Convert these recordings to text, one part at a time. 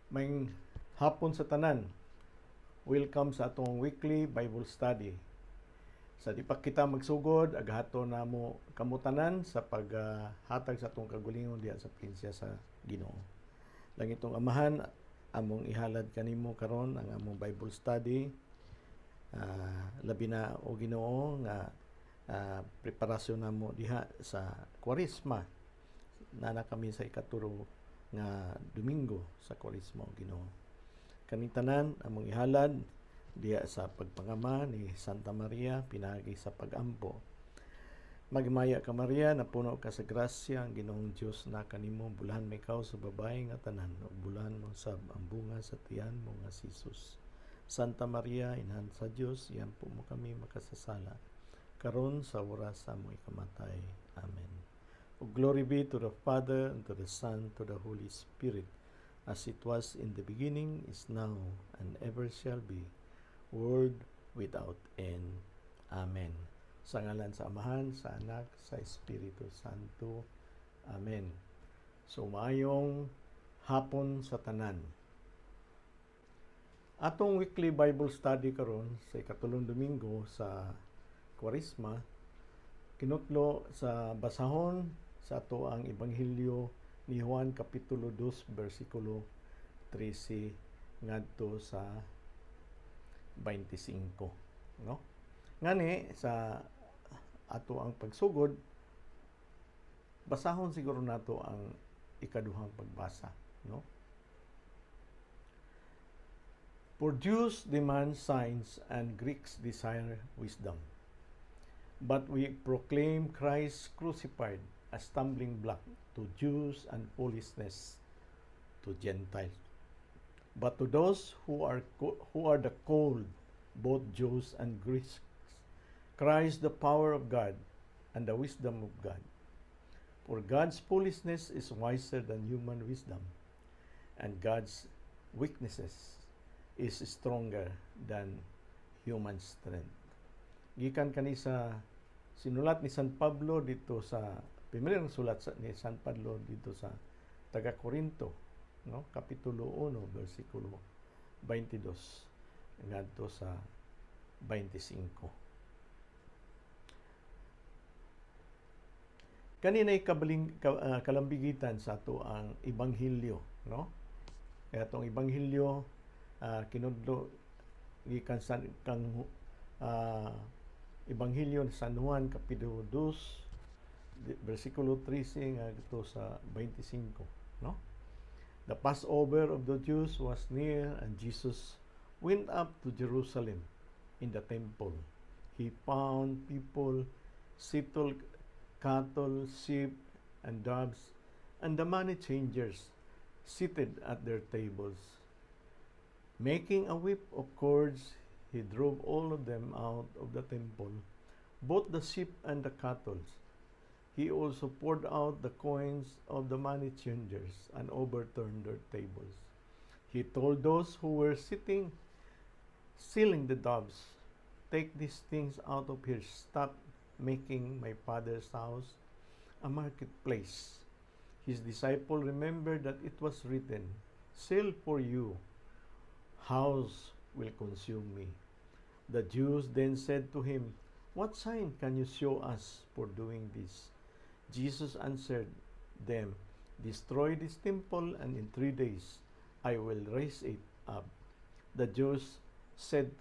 Maayong hapon sa tanan. Welcome sa atong weekly Bible study. Sa di pa kita magsugod, aghato namo kamo tanan sa paghatag sa atong kaugalingon diha sa presensya sa Ginoo. Langitnong Amahan, among ihalad kanimo karon ang among Bible study. Labi na, o Ginoo, nga preparasyon namo diha sa Kwaresma. Naa na kami sa ikatulo nga Domingo sa Kwaresma, o Ginoo. Kaning tanan among ihalad diha sa pagpangama ni Santa Maria pinaagi sa pagampo. Maghimaya ka, Maria, napuno ka sa grasya, ang Ginoong Dios naa kanimo, bulahan man ikaw sa babae nga tanan, ug bulahan man sab ang bunga sa tiyan mo nga si Jesus. Santa Maria, Inahan sa Dios, iampo mo kami makasasala, karon sa oras sa among ikamatay. Amen. Ug glory be to the Father, and to the Son, to the Holy Spirit, as it was in the beginning, is now, and ever shall be, world without end. Amen. Sa ngalan sa Amahan, sa Anak, sa Espiritu Santo. Amen. So, maayong hapon sa tanan. Atong weekly Bible study karon sa ikatulong Domingo sa Kwaresma kinutlo sa basahon sa ato ang Ebanghelyo ni Juan kapitulo 2 bersikulo 13 ngadto sa 25, no? Ngani sa ato ang pagsugod, basahon siguro nato ang ikaduhang pagbasa, no? For Jews demand signs and Greeks desire wisdom, but we proclaim Christ crucified, a stumbling block to Jews and foolishness to Gentiles. But to those who are the called, both Jews and Greeks, Christ the power of God and the wisdom of God. For God's foolishness is wiser than human wisdom, and God's weaknesses is stronger than human strength. Gikan kani sa sinulat ni San Pablo dito sa primerong sulat ni San Pablo dito sa taga Corinto, no? Kapitulo 1 bersikulo 22 ngadto sa 25. Kanina'y kalambigitan sa ato ang ebanghelyo, no? Kaya atong ebanghelyo kinudlo gikan sa kang Ebanghelyo ni San Juan kapitulo 2 bersikulo 13 ngadto sa 25, no? The Passover of the Jews was near, and Jesus went up to Jerusalem. In the temple, he found people settle cattle, sheep, and doves, and the money changers seated at their tables. Making a whip of cords, he drove all of them out of the temple, both the sheep and the cattle. He also poured out the coins of the money changers and overturned their tables. He told those who were sitting selling the doves, "Take these things out of here. Stop making my Father's house a marketplace." His disciple remembered that it was written, "Zeal for your house will consume me." The Jews then said to him, "What sign can you show us for doing this?" Jesus answered them, "Destroy this temple, and in 3 days I will raise it up." The Jews said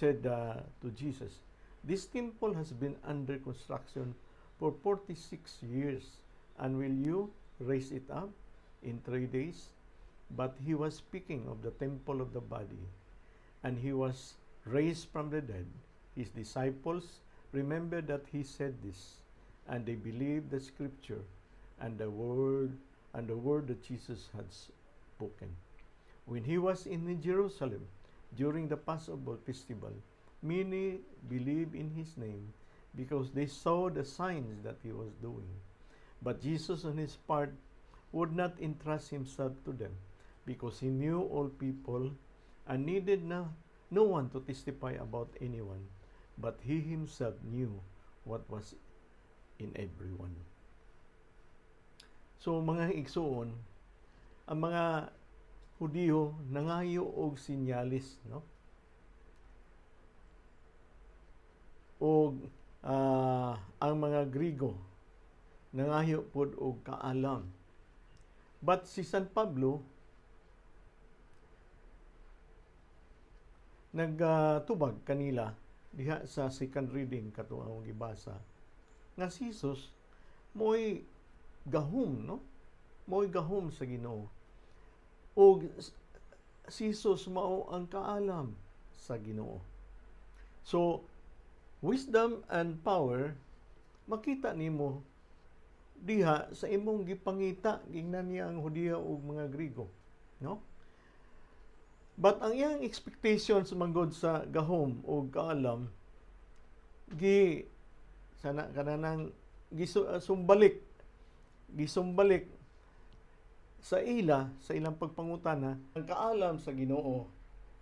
to Jesus, "This temple has been under construction for 46 years, and will you raise it up in 3 days?" But he was speaking of the temple of the body, and he was raised from the dead. His disciples remembered that he said this, and they believed the scripture and the word that Jesus had spoken. When he was in Jerusalem during the Passover festival, many believed in his name because they saw the signs that he was doing. But Jesus, on his part, would not entrust himself to them because he knew all people and needed no one to testify about anyone, but he himself knew what was in everyone. So, mga igsuon, ang mga Hudiyo nangayo og sinyalis, no? Og ang mga Grigo nangayo pod og kaalam. But si San Pablo nagtubag kanila diha sa second reading kato ang gibasa nga si Jesus mo'y gahom, no? Mo'y gahom sa Ginoo. Og si Jesus mao ang kaalam sa Ginoo. So wisdom and power makita nimo diha sa imong gipangita, gingnan niya ang Hudiyo ug mga Grigo, no? But ang iyang expectations manggod sa gahom o kaalam gi sana kananang gisumbalik gisumbalik sa ila, sa ilang pagpangutana. Ang kaalam sa Ginoo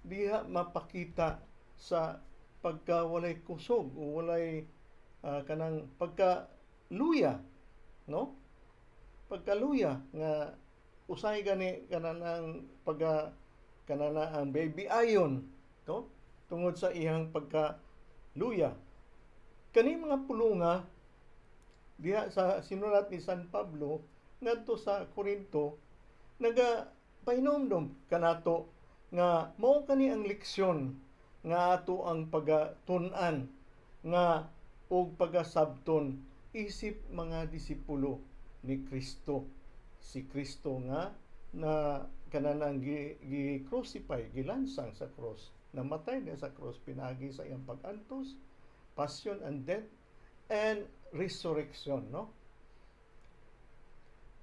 diha mapakita sa pagka walay kusog o walay kanang pagka luya, no? Pagkaluya nga usay gani kanang pagka kanana ang baby ayon, no, tungod sa iyang pagka luya. Kani mga pulunga diha sa sinulat ni San Pablo ngadto sa Corinto naga pahinomdom kanato nga mao kani ang leksyon nga ato ang pagatun-an nga og pagasabton isip mga disipulo ni Kristo, si Kristo nga na kananang gi crucify, gilansang sa cross, namatay na sa cross pinagi sa iyang pag-antos, passion and death and resurrection, no?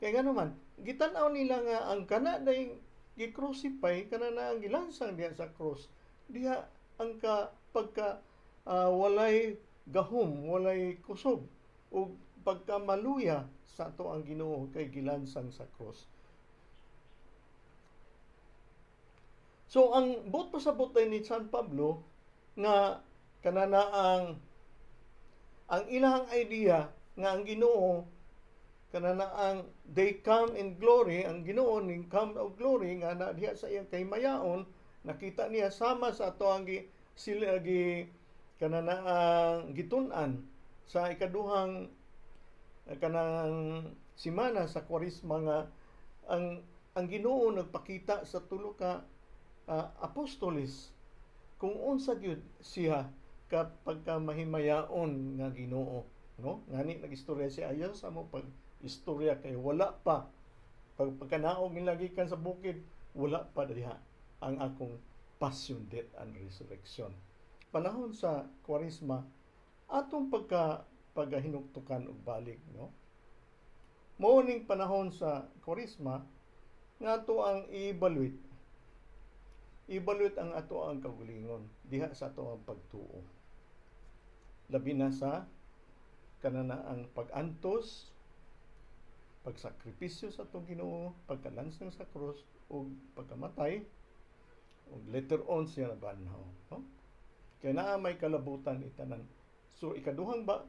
Kay ngano man gitan-aw nila nga ang kana dayong gi-crucify, kana na ang gilansang diha sa cross, diha ang ka pagka walay gahom, walay kusog ug pagka maluya sa ato ang Ginoo kay gilansang sa cross. So ang buot pasabot ni San Pablo nga kanana ang ilang idea nga ang Ginoo kanana ang they come in glory, ang Ginoo ning come of glory nga na diha sa iyang kahimayaon, nakita niya sama sa ato ang gi, sila gi kanana ang gitun-an sa ikaduhang kanang simana sa Kwaresma nga ang Ginoo nagpakita sa tulo ka apostoles kung unsa gyud siya kapag ka mahimayaon nga Ginoo, no? Ngani nagistorya siya ayon sa mo pag istorya kay wala pa pag pagkanaog nila gikan sa bukid, wala pa diha ang akong passion, death and resurrection. Panahon sa Kwaresma atong pagka pagahinuktukan og balik, no? Mao ning panahon sa Kwaresma nga ato ang i-evaluate evaluate ang ato ang kaugalingon diha sa ato ang pagtuo, labi na sa kanana ang pag-antos, pagsakripisyo sa atong Ginoo, pagkalansang sa krus ug pagkamatay ug later on siya nabanhaw, no? Kay naa may kalabutan itanan. So ikaduhang ba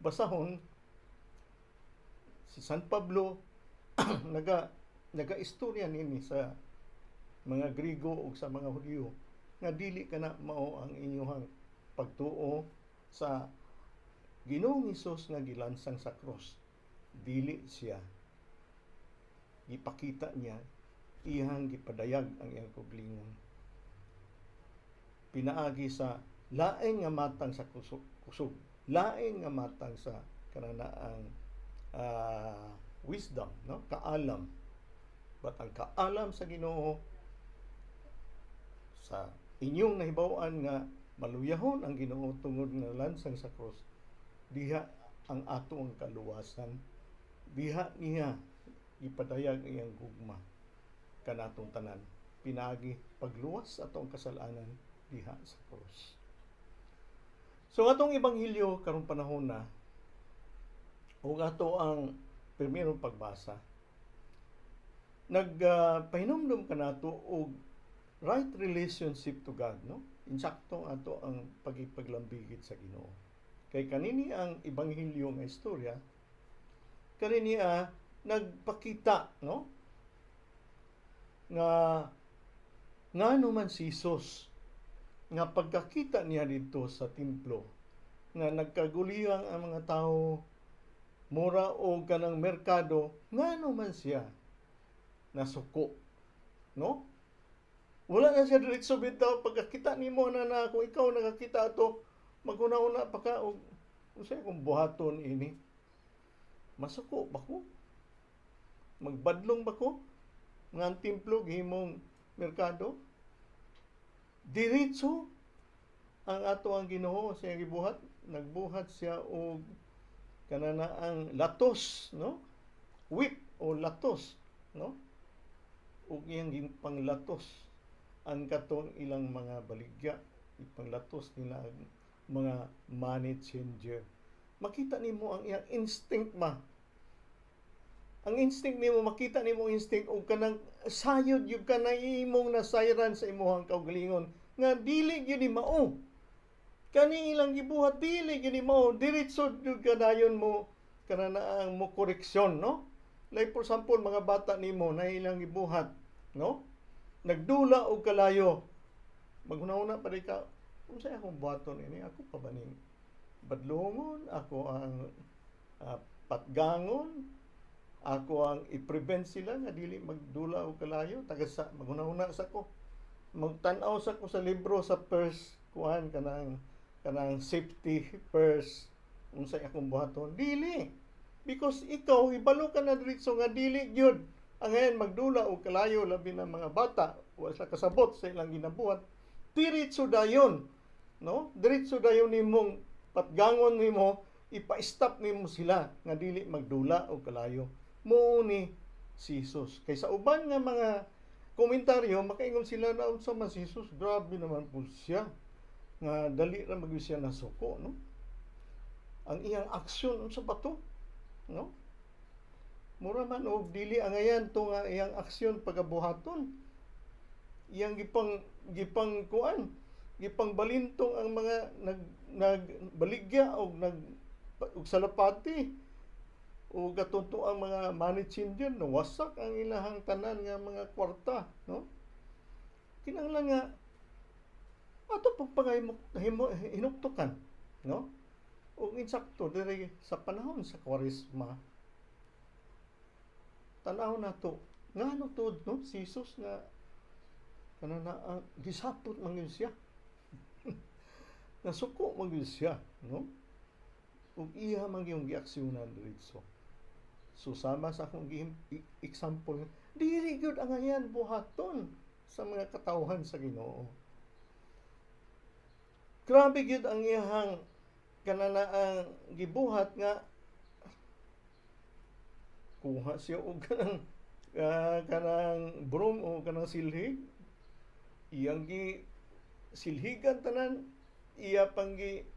basahon, si San Pablo naga nagaistorya nini sa mga Grigo ug sa mga Hudiyo nga dili kana mao ang inyuhang pagtuo sa Ginoong Hesus nga gilansang sa krus. Dili siya. Gipakita niya, iyang gipadayag ang iyang kaugalingon pinaagi sa lain nga matang sa kusog, kusog, lain nga matang sa kananaang wisdom, no? Kaalam. But ang kaalam sa Ginoo sa inyong nahibaw-an nga maluyahon ang Ginoo tungod nga lansang sa krus, diha ang ato ang kaluwasan, diha niya ipadayag iyang gugma kanatong tanan pinaagi pagluwas sa atong kasalanan diha sa krus. So atong ebanghelyo karong panahon na ug ato ang primerong pagbasa nagpahinumdum kanato og right relationship to God, no? Insakto ato ang pagipaglambigit sa Ginoo. Kay kanini ang ebanghelyo nga istorya kanini nagpakita, no? Nga Ngano man si Jesus nga pagkakita niya dito sa templo nga nagkaguliyang ang mga tao, mura og kanang merkado, ngano man siya nasuko, no? Wala na siya diretso bitaw. Pagkakita nimo na kung ikaw nakakita ato, maghuna-huna pa ka og unsay akong buhaton ini? Masuko ba ko? Magbadlong ba ko nga ang templo gihimong merkado? Diretso ang ato ang Ginoo sa iyang gibuhat. Nagbuhat siya og kanana ang latos, no? Whip o latos, no? Ug iyang gipanglatos ang katong ilang mga baligya. Ipanglatos nila ang mga money changer. Makita nimo ang iyang instinct ba? Ang instinct nimo, makita nimo ang instinct og kanang sayod gyud ka na imong nasayran sa imong kaugalingon nga dili gyud ni mao. Kani ilang gibuhat, dili gyud ni mao. Diretso gyud ka dayon mo kanana ang mo koreksyon, no? Like for example, mga bata nimo na ilang gibuhat, no? Nagdula og kalayo. Maghuna-huna pa ka, unsay akong buhaton ini? Ako pa ba ning badlongon? Ako ang patgangon? Ako ang i-prevent sila nga dili magdula og kalayo? Taga sa maghuna-huna sa ko. Magtan-aw sa ko sa libro sa first kuan, kanang safety first. Unsay akong buhaton? Dili. Because ikaw hibalo ka na diretso nga dili gyud. Ang ngayon magdula og kalayo, labi na mga bata, wa sa kasabot sa ilang ginabuhat. Diretso dayon, no? Diretso dayon nimong patgangon nimo, ipa-stop nimo sila nga dili magdula og kalayo. Mao ni si Jesus. Kay sa uban nga mga komentaryo, makaingon sila na unsa man si Jesus, grabe naman po siya nga dali ra magyud siya nasuko, no? Ang iyang aksyon, unsa ba to? No? Mura man og dili angayan to nga iyang aksyon pagabuhaton. Iyang gipang kuan, gipang balintong ang mga nagbaligya og nag og salapati o katunto ang mga money changer, nawasak ang ilahang tanan nga mga kwarta, no? Kinahanglan nga ato pag pangahimo hinuktukan, no? Ug insakto diri sa panahon sa Kwaresma, tan-aw nato ngano tuod, no, si Jesus nga kanana ang gisapot man gyud siya, nasuko man gyud siya, no? Ug iya man gyud giaksyonan diretso. So sama sa akong example, dili gyud angayan buhaton sa mga katawhan sa Ginoo. Grabe gyud ang iyahang kanana ang gibuhat nga kuha siya og kanang broom o kanang silhig, iyang gi silhigan tanan, iya pang gi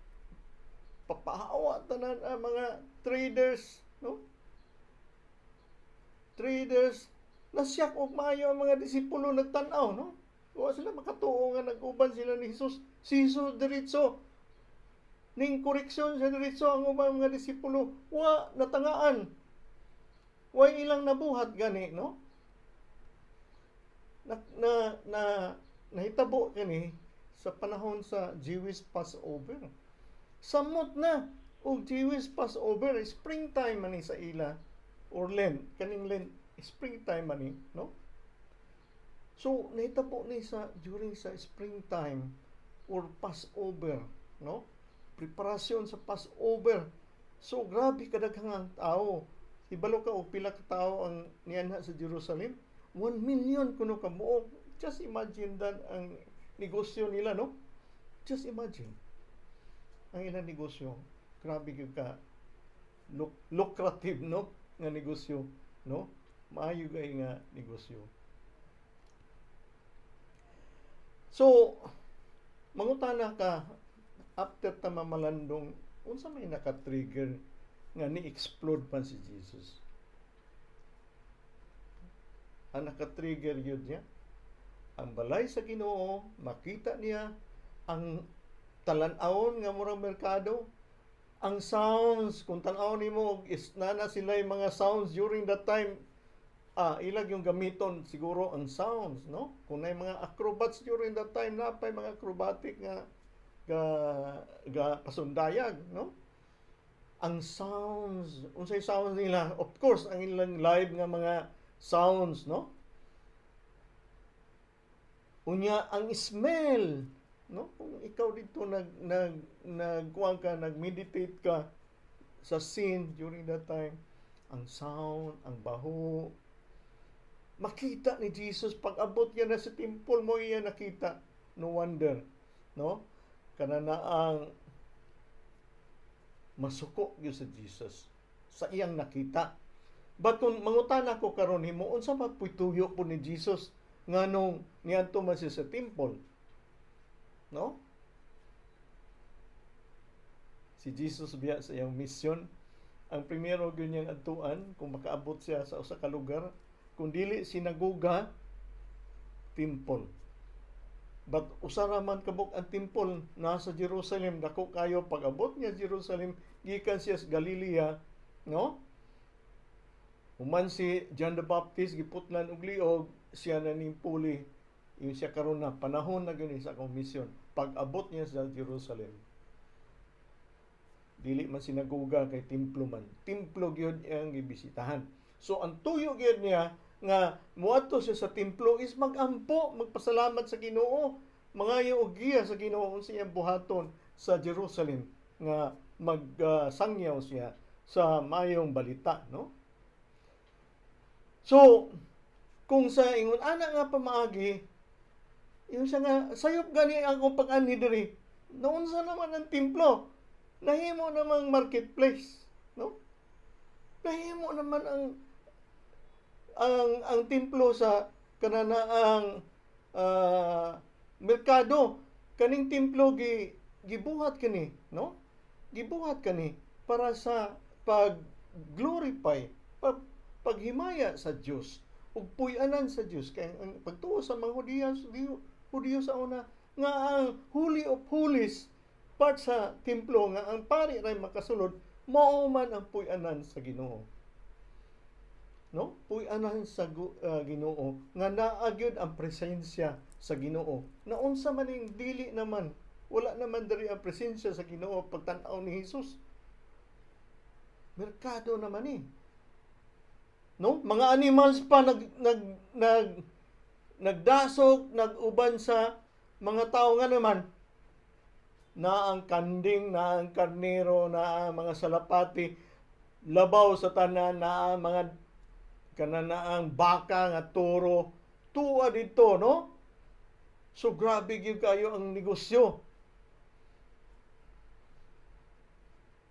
papahawa tanan ang mga traders, no? Traders nasyak og maayo ang mga disipulo nagtan-aw, no? Wa sila makatuo nga nag-uban sila ni Jesus. Si Jesus diretso ning koreksyon siya diretso. Ang ubang mga disipulo wa natangaan, wa ilang nabuhat gani, no? Na nahitabo kani sa panahon sa Jewish Passover. Samot na og Jewish Passover, springtime man ni sa ila or Lent, kaning Lent, springtime man ni, no? So nahitabo ni sa during sa springtime or Passover, no? Preparasyon sa Passover. So grabe kadaghang ang tao. Hibalo ka og pila ka tao ang nianha sa Jerusalem? 1 million kuno ka buok. Just imagine that ang negosyo nila, no? Just imagine. Ang ilang negosyo, grabe gyud ka lucrative, no? Nga negosyo, no? Maayo kay nga negosyo. So, mangutana ka after ta mamalandong, unsa may naka-trigger nga ni-explode pa si Jesus? Ang naka-trigger yun niya, ang balay sa Ginoo, makita niya ang talan-awon nga murang merkado, ang sounds, kung tan-awon nimo is nana sila yung mga sounds during that time. Ilang yung gamiton siguro ang sounds, no? Kung naay mga acrobats during that time, napay mga acrobatic nga ga pasundayag, no? Ang sounds, unsay sounds nila? Of course, ang ilang live nga mga sounds, no? Unya ang smell, no? Kung ikaw dito nag nag nagkuan ka, nag-meditate ka sa scene during that time, ang sound, ang baho, makita ni Jesus pag abot niya na sa temple mo iya nakita. No wonder, no? Kana na ang masuko gyud sa Jesus sa iyang nakita. But kung mangutana ko karon nimo, unsa ba tuyo po ni Jesus nganong niadto man siya sa temple? No? Si Jesus biya sa iyang mission, ang primero gyud niyang adtuan kung makaabot siya sa usa ka lugar, kung dili sinagoga, temple. But usa ra man kabuk ang temple nasa Jerusalem, dako kayo. Pag abot niya Jerusalem, gikan siya sa Galilea, no? Human si John the Baptist giputlan og liog, siya na ning puli. Yung siya karon na panahon na gani sa akong mission. Pag abot niya sa Jerusalem, dili man sinagoga kay templo man. Templo gyud iyang gibisitahan. So ang tuyo gyud niya nga muadto siya sa templo is magampo, magpasalamat sa Ginoo, mangayo og giya sa Ginoo unsa iyang buhaton sa Jerusalem nga magsangyaw siya sa mayong balita, no? So, kung sa ingon ana nga pamaagi, yung siya nga sayop gani akong pag-anhi diri. Naunsa naman ang templo? Nahimo namang marketplace, no? Nahimo naman ang templo sa kananaang merkado. Kaning templo gi gibuhat kini, no? Gibuhat kani para sa pag glorify, paghimaya sa Dios ug puy-anan sa Dios, kay ang pagtuo sa mga Hudiyo sa una nga ang Holy of Holies part sa templo nga ang pari ray makasulod, mao man ang puy-anan sa Ginoo, no? Puy-anan sa Ginoo nga naa gyud ang presensya sa Ginoo. Naunsa man ning dili naman, wala naman diri ang presensya sa Ginoo pagtan-aw ni Jesus. Merkado naman eh, no? Mga animals pa nag nag nag nagdasok, nag-uban sa mga tao nga naman na ang kanding, na ang karnero, na ang mga salapati, labaw sa tanan na ang mga kanana ang baka nga toro tuwa dito, no? So grabe gyud kayo ang negosyo.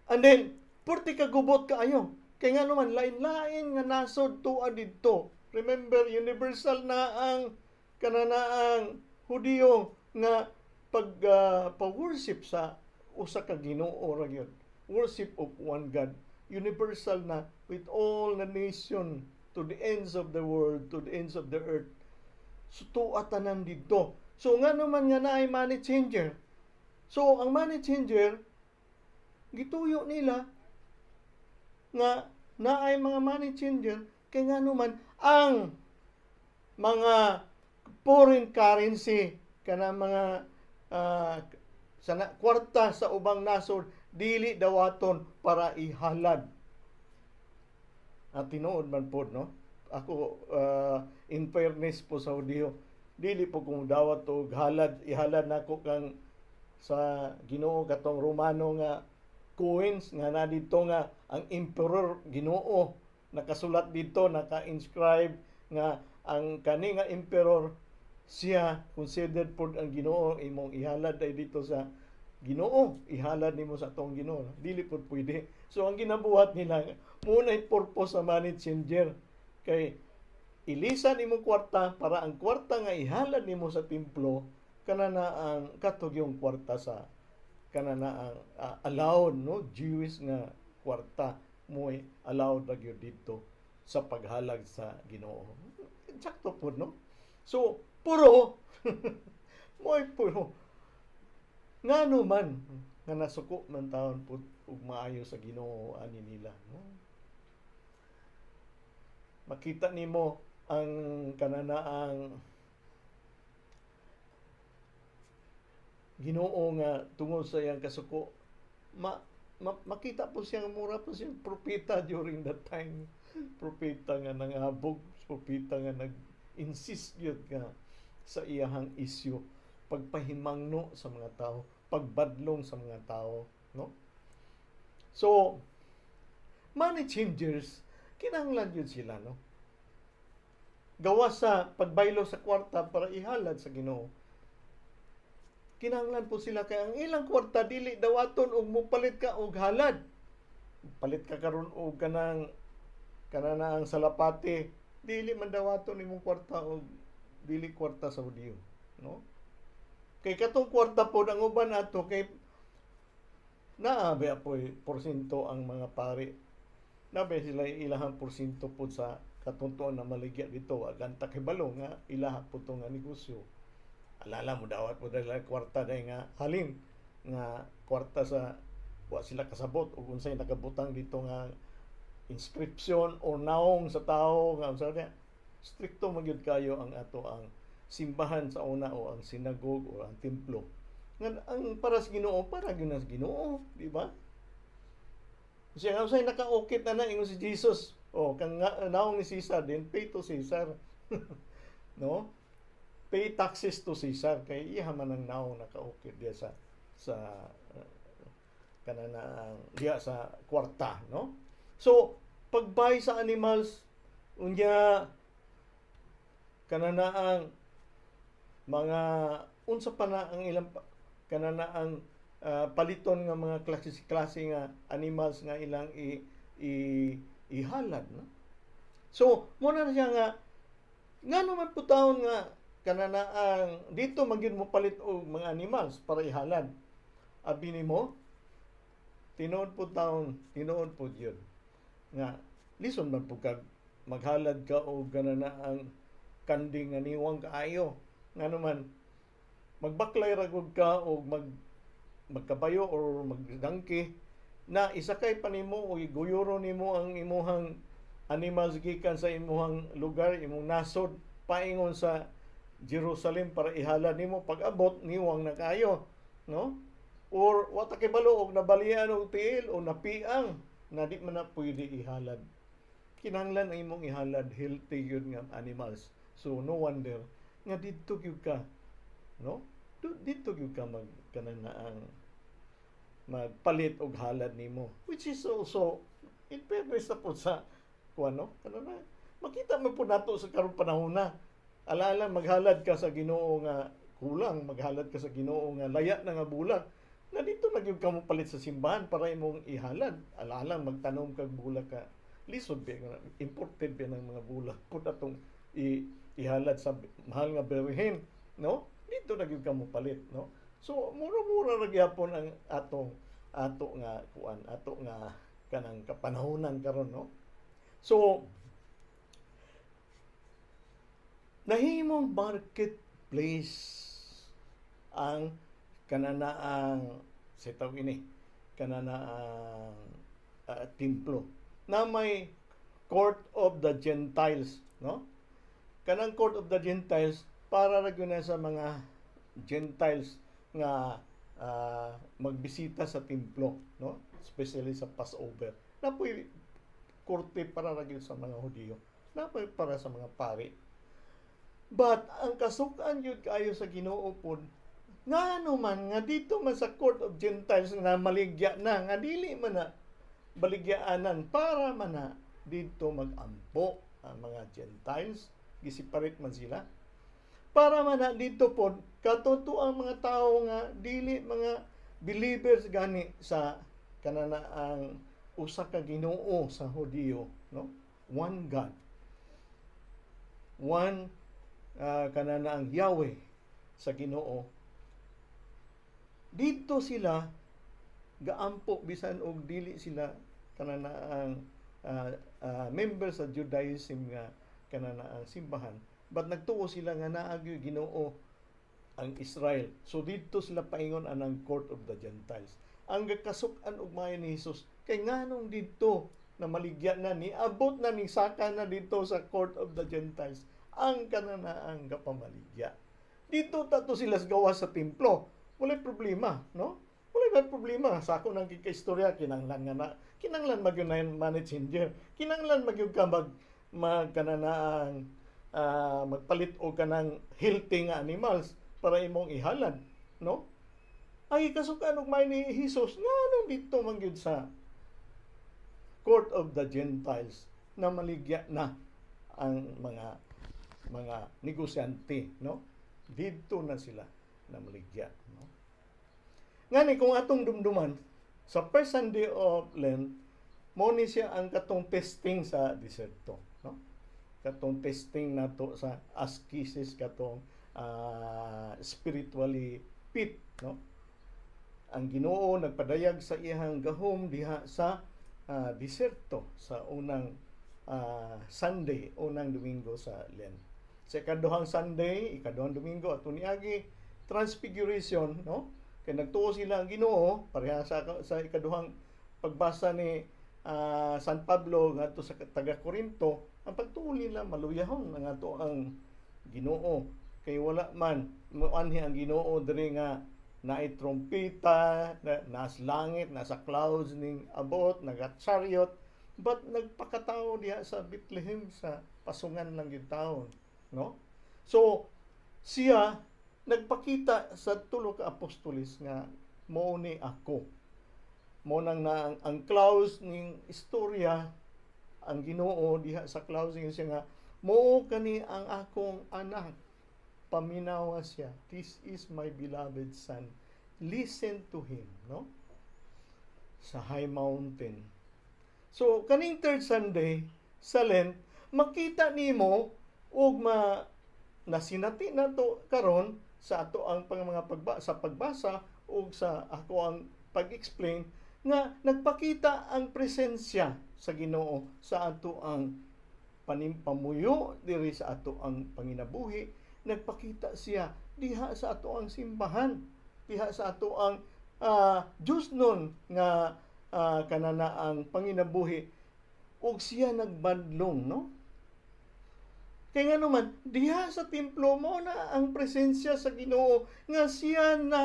And then purti kagubot kaayo kay nga naman lain-lain nga nasod tuwa didto. Remember, universal na ang kananaang Hudiyo nga pag pa-worship sa usa ka Ginoo ra gyud, worship of one God, universal na with all the nation, to the ends of the world, to the ends of the earth. So tuwa tanan didto. So nga naman nga naay money changer? So ang money changer, gituyo nila nga naay mga money changer kay nga naman ang mga foreign currency, kana mga sana kwarta sa ubang nasod, dili dawaton para ihalad. At tinuod man pod, no? Ako, in fairness po sa Hudiyo, dili po kung dawat og halad, ihalad nako kang sa Ginoo katong Romano nga coins nga na dito nga ang emperor Ginoo nakasulat dito, naka-inscribe nga ang kani nga emperor siya considered pod ang Ginoo, imong ihalad ay dito sa Ginoo, ihalad nimo sa atong Ginoo. Dili pod pwede. So ang ginabuhat nila mo na purpose sa money changer kay ilisan imong kwarta para ang kwarta nga ihalad nimo sa templo, kana na ang katog yung kwarta sa kana na ang allowed, no? Jewish nga kwarta mo allowed ra gyud didto sa paghalag sa Ginoo. Sakto pod, no? So puro mo'y puro ngano man nga nasuko man taon pud og maayo sa Ginoo ani nila, no? Makita nimo ang kananaang Ginoo nga tungod sa iyang kasuko makita po siyang mura po siyang propeta during that time, propeta nga nangabog, propeta nga nag-insist gyud nga sa iyahang issue, pagpahimangno sa mga tao, pagbadlong sa mga tao, no? So money changers, kinahanglan yun sila, no, gawas sa pagbaylo sa kwarta para ihalad sa Ginoo. Kinahanglan po sila kay ang ilang kwarta dili dawaton og mopalit ka og halad. Palit ka karon og kanang kanana ang salapate, dili man dawaton imong kwarta og dili kwarta sa Hudiyo, no? Kay katong kwarta pod ang uban ato kay naa ba poy porsyento ang mga pari. Naa ba sila ilahang porsyento pod sa katuntuan na maligya dito, aganta kay balo nga ilaha po to nga negosyo. Alala mo dawat mo dahil kwarta dahil nga halin nga kwarta sa wa sila kasabot ug unsay nakabutang dito nga inscription or naong sa tao nga unsa niya. Strikto man gyud kayo ang ato ang simbahan sa una o ang synagogue o ang templo nga ang para sa Ginoo, para gyud na sa Ginoo, di ba? Siya nga unsay nakaukit na na ingon si Jesus, oh, kang nga, naong ni Caesar din, pay to Caesar, no? Pay taxes to Caesar kay iya man ang naong nakaukit diya sa kanana diya sa kwarta, no? So pag-buy sa animals, unya kanana ang mga unsa pa na ang ilang kanana ang paliton nga mga klase klase nga animals nga ilang i, i ihalad, no? So mo na siya nga ngano man po taon nga kanana ang dito man gyud mo palit og mga animals para ihalad. Abi nimo tinuod po taon, tinuod po yun nga lison man po kag maghalad ka og kanana ang kanding nga niwang kaayo, ngano man magbaklay ra gud ka og magkabayo or magdangki na isakay pa nimo o iguyoro nimo ang imuhang animals gikan sa imuhang lugar, imong nasod, paingon sa Jerusalem para ihalad nimo. Pag abot, niwang na kayo, no? Or wa ta kibalo og nabalian og tiil o napiang na di man na pwede ihalad. Kinahanglan ang imong ihalad healthy yun nga animals. So no wonder nga didto gyud ka, no, didto gyud ka mag kanana ang magpalit og halad nimo, which is also in fairness na po sa kuan, no? Kanana makita man po nato sa karong panahon na alala maghalad ka sa Ginoo nga kulang, maghalad ka sa Ginoo nga laya na nga bulak na dito na gyud ka mo palit sa simbahan para imong ihalad. Alalang magtanom kag bulak ka, lisod ba nga imported ba ng mga bulak pud atong ihalad sa mahal nga birhen, no? Dito na gyud ka mo palit, no? So mura-mura ra gyapon ang atong ato nga kuan, ato nga kanang kapanahonan karon, no? So nahimong marketplace ang kananaang sa tawag ini kananaang templo na may Court of the Gentiles, no? Kanang Court of the Gentiles para ra gyud na sa mga Gentiles nga magbisita sa templo, no? Especially sa Passover. Napoy korte para ra gyud sa mga Hudiyo. Napoy para sa mga pari. But ang kasukan gyud kaayo sa Ginoo pod, ngano man nga dito man sa Court of Gentiles na maligya na nga dili man na baligyaanan para man na dito magampo ang mga Gentiles, giseparate man sila para man na dito pod katuto ang mga tao nga dili mga believers gani sa kanana ang usa ka Ginoo sa Hudiyo, no? One God, one kanana ang Yahweh sa Ginoo. Dito sila gaampo bisan og dili sila kanana ang member sa Judaism nga kanana ang simbahan, but nagtuo sila nga naa gyud Ginoo ang Israel. So didto sila paingon anang Court of the Gentiles. Ang gakasuk-an og maayo ni Jesus kay nganong didto Namaligya na, niabot na, ni saka na dito sa court of the Gentiles ang kananaang gapamaligya. Dito tato sila sa gawas sa templo. Walay problema, no? Walay ba problema? Sa ako nang kikaistorya, kinanglan nga na, kinanglan magyud na money changer. Kinanglan magyud ka mag magkananaang magpalit og kanang healthy nga animals para imong ihalad, no? Ay kasukan og may ni Jesus, nganong dito man gyud sa court of the Gentiles na maligya na ang mga negosyante, no? Dito na sila na maligya, no? Ngani kung atong dumduman sa first Sunday of Lent, mo ni siya ang katong testing sa diserto, no? Katong testing nato sa askesis, katong spiritually fit, no? Ang Ginoo nagpadayag sa iyang gahom diha sa diserto sa unang Sunday, unang Domingo sa Lent. Sa ikaduhang Sunday, ikaduhang Domingo ato niagi, Transfiguration, no? Kay nagtuo sila ang Ginoo, pareha sa ikaduhang pagbasa ni San Pablo ngadto sa taga Corinto, ang pagtuo nila maluyahon ang ato ang Ginoo. Kay wala man moanhi ang Ginoo diri nga naay trompeta, na, nas langit, nasa clouds ning abot, naga-chariot, but nagpakatao diha sa Bethlehem, sa pasungan lang gyud taon, no? So siya nagpakita sa tulo ka apostoles nga mao ni ako. Mo nang na ang clouds ning istorya ang Ginoo diha sa clouds ning siya nga mao kani ang akong anak, paminawa siya. "This is my beloved son, listen to him," no? Sa high mountain. So kaning third Sunday sa Lent, makita nimo ug ma nasinati nato karon sa ato ang pang mga sa pagbasa ug sa ako ang pag-explain nga nagpakita ang presensya sa Ginoo sa ato ang panimpamuyo diri sa ato ang panginabuhi. Nagpakita siya diha sa ato ang simbahan, diha sa ato ang Diyos nun nga kanana ang panginabuhi ug siya nagbadlong, no? Kay nga naman, diha sa templo mo na ang presensya sa Ginoo nga siya na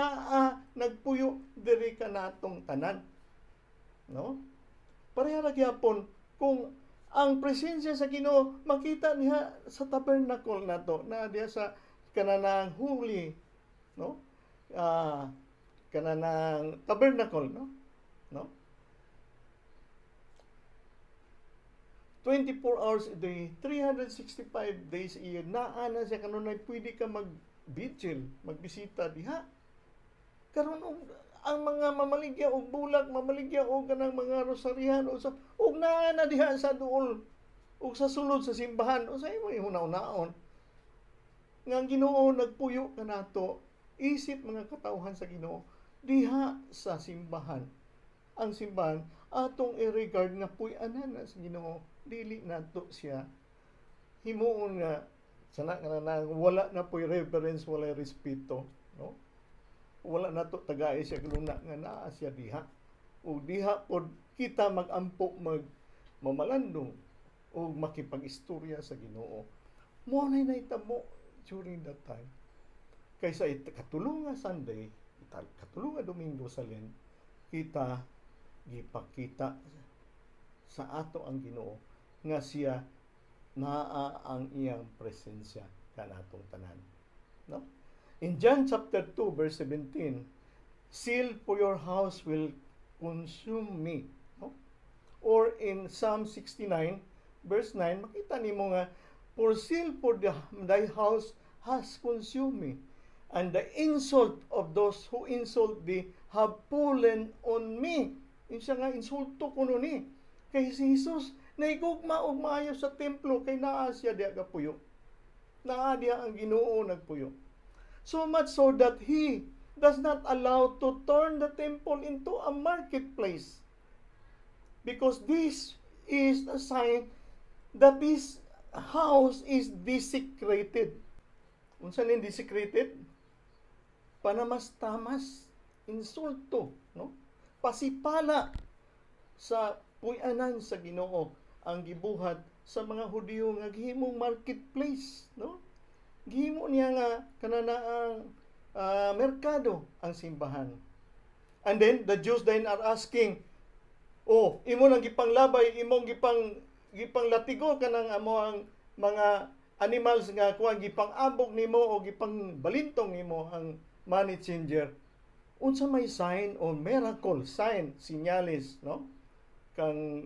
nagpuyo diri kanatong tanan. No? Pareha ra gyapon kung ang presensya sa Ginoo makita niya sa tabernacle nato na diha sa kananang holy, no? Kananang tabernacle, no? No? 24 hours a day, 365 days a year, naa na siya kanunay pwede ka mag-vigil, magbisita diha. Karon og ang mga mamaligya og bulak, mamaligya og kanang mga rosaryahan o sa ug naa na diha sa duol ug sa sulod sa simbahan, unsay imo ihuna-hunaon? Nga ang Ginoo nagpuyo kanato isip mga katawhan sa Ginoo diha sa simbahan. Ang simbahan atong i-regard nga puy-anan na sa Ginoo, dili nato siya himuon nga sana nga na wala na po'y reverence, walay respeto, no? Wala nato tagay siya luna nga naa siya diha. Ug diha pod kita magampo, mag mamalandong ug makipag-istorya sa Ginoo. Mo nay nahitabo during that time. Kaysa katulo nga Sunday, katulo nga Domingo sa Lent, kita gipakita sa ato ang Ginoo nga siya naa ang iyang presensya kanatong tanan. No? In John chapter 2 verse 17, "Zeal for your house will consume me." No? Or in Psalm 69 verse 9, makita nimo nga "For zeal for thy house has consumed me, and the insult of those who insult thee have fallen on me." Insa nga insulto kuno ni. Kay si Jesus naigugma og maayo sa templo kay naa siya diha gapuyo. Naa diha ang Ginoo nagpuyo. So much so that he does not allow to turn the temple into a marketplace. Because this is a sign that this house is desecrated. Unsa ning desecrated? Panamas-tamas, insulto, no? Pasipala sa Puy-anan sa Ginoo ang gibuhat sa mga Hudiyo nga gihimong marketplace, no? Gihimo niya nga kanana ang merkado ang simbahan. And then the Jews then are asking, "Oh, imo nang gipanglabay, imong gipang latigo kanang amo ang mga animals nga kuan, gipang-abog nimo o gipang balintong nimo ang money changer. Unsa may sign o miracle, sign, senyales, no?" Kang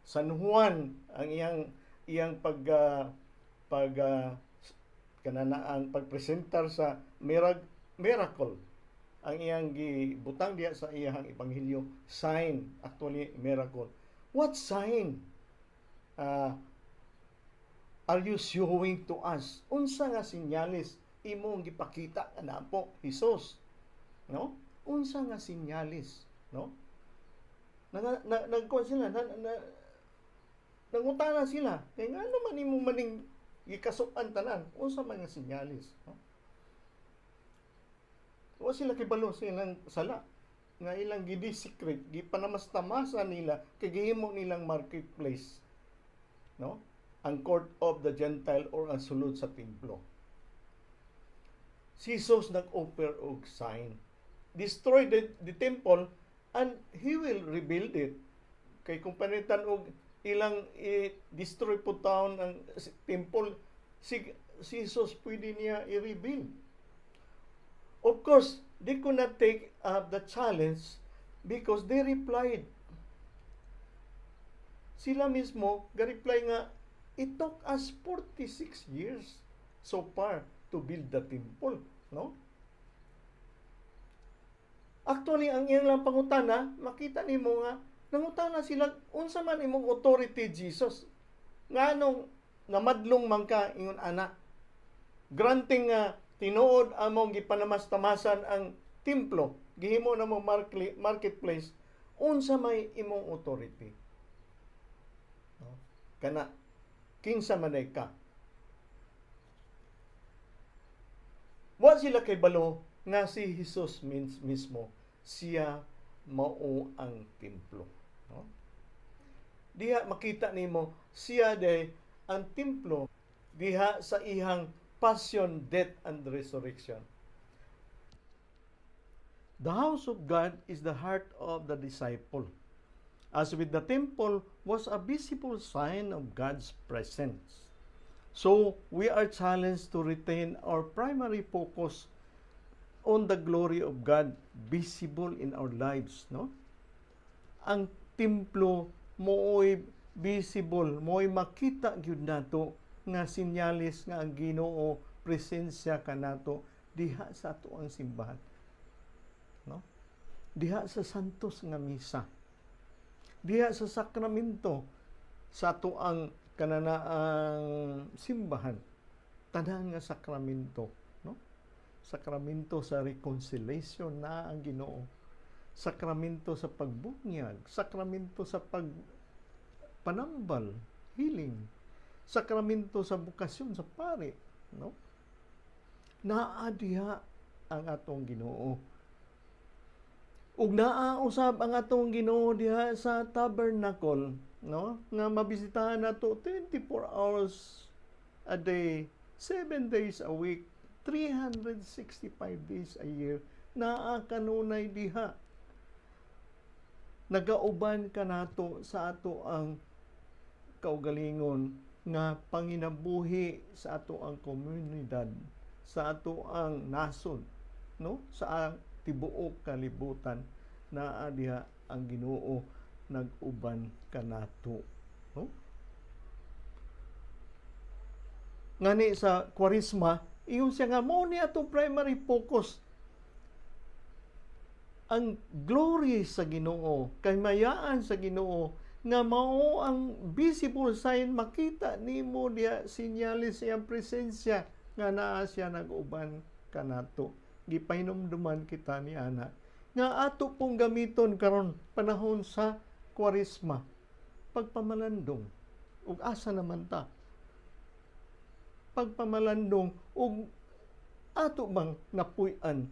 San Juan ang iyang iyang pag pag kanana ang pagpresentar sa miracle ang iyang gibutang diya sa iyang ebanghelyo, sign, actually miracle. "What sign are you showing to us? Unsa nga senyales imong gipakita namo, Jesus, no? Unsa nga senyales, no?" Na, nagkuan sila na, nangutana sila kay ngano man imo maning gikasukan tanan, unsa man nga senyales, no? Wa sila kibalo sa ilang sala nga ilang gidesecrate, gipanamastamasan nila kay gihimo nilang marketplace, no, ang court of the Gentile or ang sulod sa templo. Si Jesus nag-offer og sign: destroy the temple and he will rebuild it. Kay kung panitan og ilang i-destroy po taon ang temple, si Jesus pwede niya i-rebuild. Of course, they could not take up the challenge because they replied. Sila mismo, ga-reply nga, "It took us 46 years so far to build the temple." No? Actually, ang iyang lang pangutana, makita nimo nga, nangutana sila, "Unsa man imong authority, Jesus? Nganong namadlong man ka ingon ana? Granting nga tinuod among gipanamastamasan ang templo, gihimo na mo marketplace, unsa may imong authority? No? Kana kinsa man ay ka?" Wa sila kay balo nga si Jesus means mismo siya mao ang templo. No? Diha makita nimo siya day ang templo diha sa ihang passion, death, and resurrection. The house of God is the heart of the disciple. As with the temple was a visible sign of God's presence, so we are challenged to retain our primary focus on the glory of God visible in our lives, no? Ang templo mooy visible, mooy makita gyud nato nga sinyalis nga ang Ginoo presensya kanato diha sa ato ang simbahan. No? Diha sa santos nga misa. Diha sa sakramento sa ato ang kananaang simbahan. Tanan nga sakramento, no? Sakramento sa reconciliation na ang Ginoo. Sakramento sa pagbunyag, sakramento sa pag panambal, healing, sakramento sa bokasyon sa pari, no? Naa diha ang atong Ginoo. Ug naa usab ang atong Ginoo diha sa tabernacle, no? Nga mabisitahan nato 24 hours a day, 7 days a week, 365 days a year. Naa kanunay diha. Nagauban kanato sa ato ang kaugalingon nga panginabuhi sa ato ang komunidad, sa ato ang nasod, no? Sa tibuok kalibutan, naa diha ang Ginoo nag-uban kanato, no? Ngani sa Kwaresma, ingon siya nga mao ni atong primary focus, ang glory sa Ginoo, kahimayaan sa Ginoo nga mao ang visible sign, makita nimo diha sinyalis iyang presensya nga naa siya nag-uban kanato. Gipahinumduman kita ni ana nga ato pong gamiton karon panahon sa Kwaresma, pagpamalandong. Ug asa naman ta pagpamalandong ug ato bang napuy-an?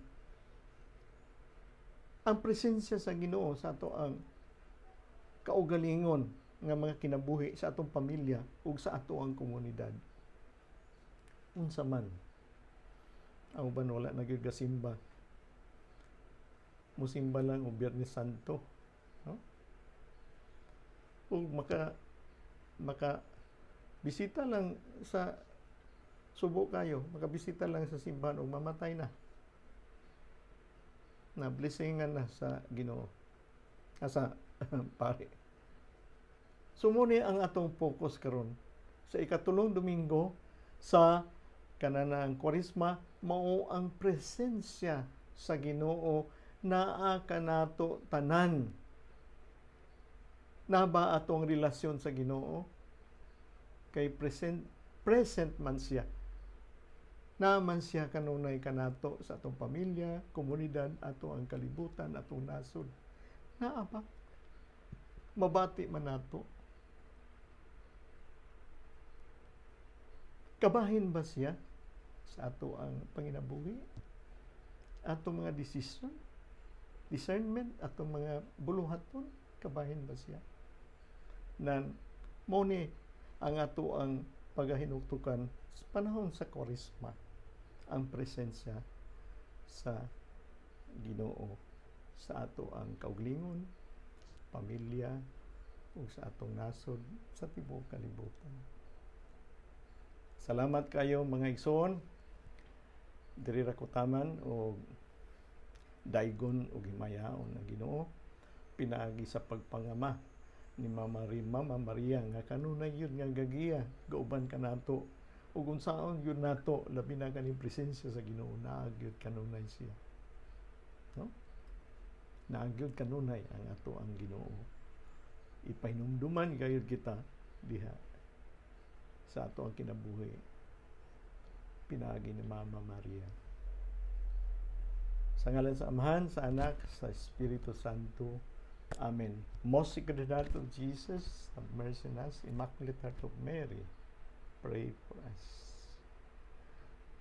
Ang presensya sa Ginoo sa ato ang kaugalingon nga mga kinabuhi, sa atong pamilya ug sa ato ang komunidad. Unsa man ang uban, wala na gyud gasimba, musimba lang og Biyernes Santo, no? Ug maka maka bisita lang sa subo kayo, makabisita lang sa simbahan ug mamatay na na, blessingan na sa Ginoo, sa pare. So mo ni ang atong focus karon sa ikatulong Domingo sa kananang Kwaresma, mao ang presensya sa Ginoo naa kanato tanan. Na ba atong relasyon sa Ginoo? Kay present present man siya. Na man siya kanunay kanato sa atong pamilya, komunidad, ato ang kalibutan, atong nasod. Naa ba? Mabati man nato. Kabahin ba siya sa ato ang panginabuhi? Atong mga desisyon, discernment, atong mga buluhaton, kabahin ba siya? Nan mo ni ang ato ang pagahinuktukan sa panahon sa Kwaresma, ang presensya sa Ginoo sa ato ang kauglingon, pamilya, ug sa atong nasod, sa tibuok kalibutan. Salamat kayo, mga igsoon. Diri ra ko taman og daygon ug himayaon ang Ginoo pinaagi sa pagpangama ni Mama Maria nga kanunay yun nga gagiya, gauban kanato ug unsaon yun nato, labi na kaning presensya sa Ginoo, naa gyud kanunay siya, no? Naa gyud kanunay ang ato ang Ginoo. Ipahinumduman gayud kita diha sa ato ang kinabuhi pinaagi ni Mama Maria. Sa ngalan sa Amahan, sa Anak, sa Espiritu Santo. Amen. Most Sacred Heart of Jesus, have mercy on us. Immaculate Heart of Mary, pray for us.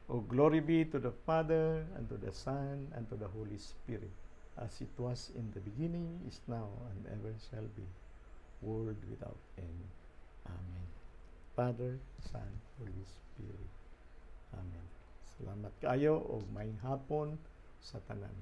Oh, glory be to the Father, and to the Son, and to the Holy Spirit, as it was in the beginning, is now, and ever shall be, world without end. Amen. Father, Son, Holy Spirit. Amen. Salamat kayo og maayong hapon sa tanan.